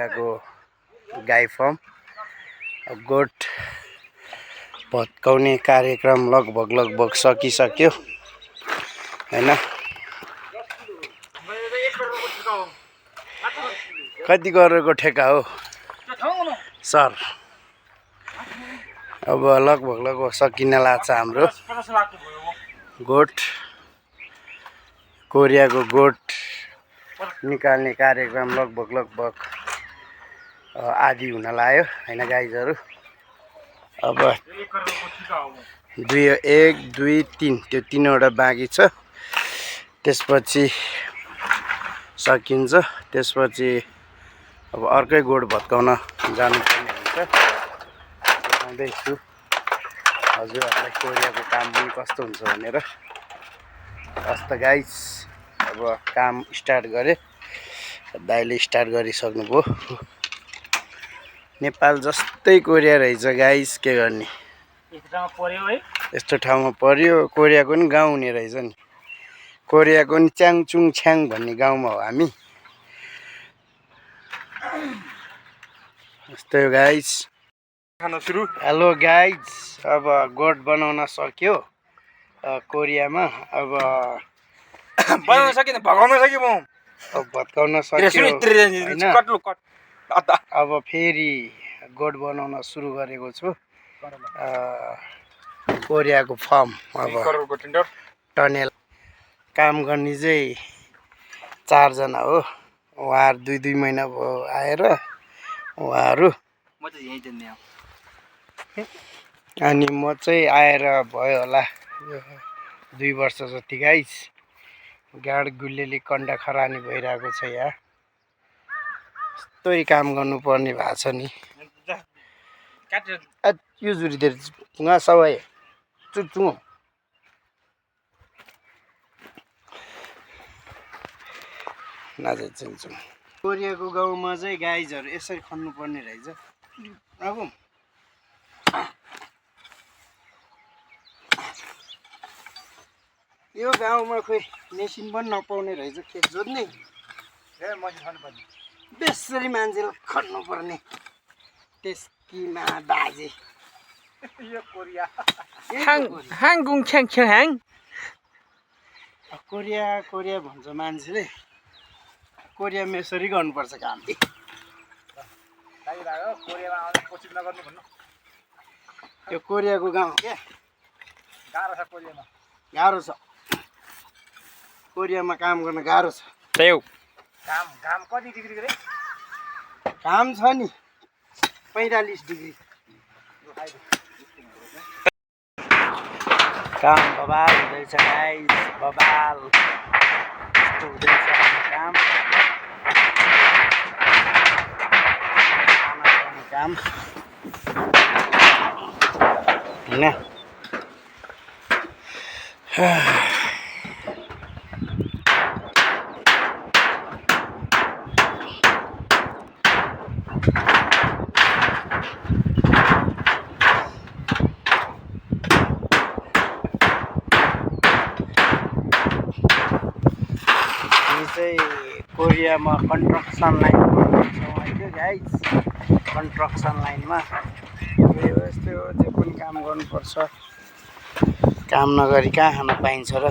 कोरियाको गाई फर्म गोठ भत्काउने कार्यक्रम लगभग सकिसक्यो हैन। कति करोडको ठेका हो सर? अब लगभग सकिन लाग्छ हाम्रो गोठ। कोरियाको गोठ निकाल्ने कार्यक्रम लगभग आदि हुन लाग्यो हैन गाइजहरु। अब 1 2 3 त्यो 3वटा बाँकी छ, त्यसपछि सकिन्छ। त्यसपछि अब अर्कै गोठ भत्काउन जानुपर्ने हुन्छ। देखाउँदैछु हजुरहरुलाई कोरियाको काम पनि कस्तो हुन्छ भनेर। हस्त गाइस, अब काम स्टार्ट गरे, दाइले स्टार्ट गरिसक्नुभयो। नेपाल जस्तै कोरिया रहेछ गाइस, के गर्ने। यस्तो ठाउँमा पर्यो। कोरियाको नि गाउँ हुने रहेछ नि। कोरियाको नि च्याङचुङ छ्याङ भन्ने गाउँमा हो हामी। यस्तै हो गाइस। हेलो गाइस, अब गोठ बनाउन सक्यो कोरियामा। अब बनाउन सकिन, भगाउन सक्यो म। अब भत्काउन सक्यो हैन। अब फेरि गोठ बनाउन सुरु गरेको छु कोरियाको फर्म। अब टनेल काम गर्ने चाहिँ 4 जना हो। उहाँहरु 2 महिना भयो आएर उहाँहरु, अनि म चाहिँ आएर भयो होला 2 वर्ष जति गाइस। गाड गुल्लेली कण्डा खरानी भइरहेको छ यहाँ। यस्तै काम गर्नुपर्ने भएको छ नि। यो जुरी देर पुगा सबै चुचु नाजे चुचु। कोरियाको गाउँमा चाहिँ गाइजहरु यसरी खन्नु पर्ने रहेछ। अब यो गाउँमा खोइ मेसिन पनि नपाउने रहेछ खेत जोत्ने। बेसरी मान्छेले खन्नु पर्ने त्यसकीमा बाजे। यो कोरिया हाङगुङ छ्याङ छ्याङ हाङ। कोरिया भन्छ मान्छेले। कोरियामा यसरी गर्नुपर्छ काम। यो कोरियाको गाउँ क्या। गाह्रो छ कोरियामा। गाह्रो छ कोरियामा काम गर्न, गाह्रो छ। काम कति डिग्री रे? काम छ नि 45 डिग्री। काम बबाल हुँदैछ गाइस, बबाल। यस्तो हुँदैछ काम। काम हैन। कोरियामा कन्स्ट्रक्सन लाइन छ गाइस। कन्स्ट्रक्सन लाइनमा यस्तै हो, जे पनि काम गर्नुपर्छ। काम नगरी कहाँ खान पाइन्छ र।